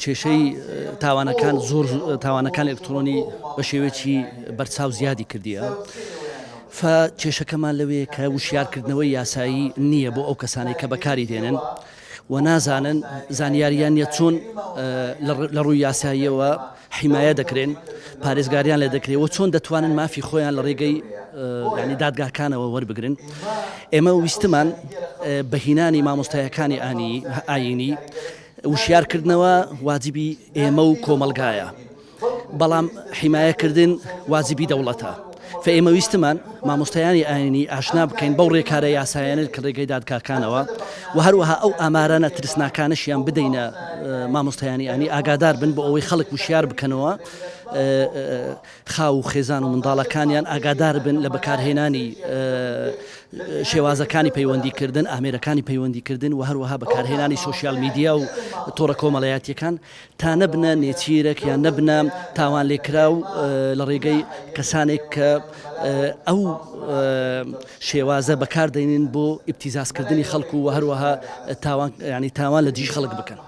کێشەی تاوانەکان زۆر تاوانەکان ئەلکترۆنی بە شێوەیەکی بەرچاو زیادی کردیە فە کێشەکەمان لەوێ کە وشیارکردنەوەی یاسایی نییە بۆ ئەو کەسانەی کە بەکاری دێنن و نازانن زانیاریان نیە چۆن لە ڕووی یاساییەوە حیمایە دەکرێن پارێزگاریان لێ دەکرێت و چۆن دەتوانن مافی خۆیان لە ڕێگەی ینی دادگاکانەوە وەربگرن ئێمە ویستمان بەهینانی مامۆستایەکانی ئانی ئاینی وشیارکردنەوە واجبی ئێمە و کۆمەڵگایە بەڵام حیمایەکردن واجبی دەوڵەتە فە ئێمە ویستمان مامۆستایانی ئاینی ئاشنا بکەین بەو ڕێکارە یاسایانە کە ڕێگەی دادگاکانەوە و هەروەها ئەو ئامارانە ترسناکانەشیان بدەینە مامۆستایانی ئانی ئاگادار بن بۆ ئەوەی خەڵک وشیار بکەنەوە خاو و خێزان و منداڵەکانیان ئاگادار بن لە بەکارهێنانی شێوازەکانی پەیوەندیکردن، ئامێرەکانی پەیوەندیکردن و هەروەها بەکارهێنانی سۆشیال میدیا و تۆڕە کۆمەڵایەتییەکان تا نەبنە نێچیرەک یان نەبنە تاوانلێکراو لە ڕێگەی کەسانێک کە ئەو شێوازە بەکاردێنن بۆ ئیبتیزازکردنی خەڵک و هەروەها تاوان ینی تاوان لە دژی خەڵک بکەن.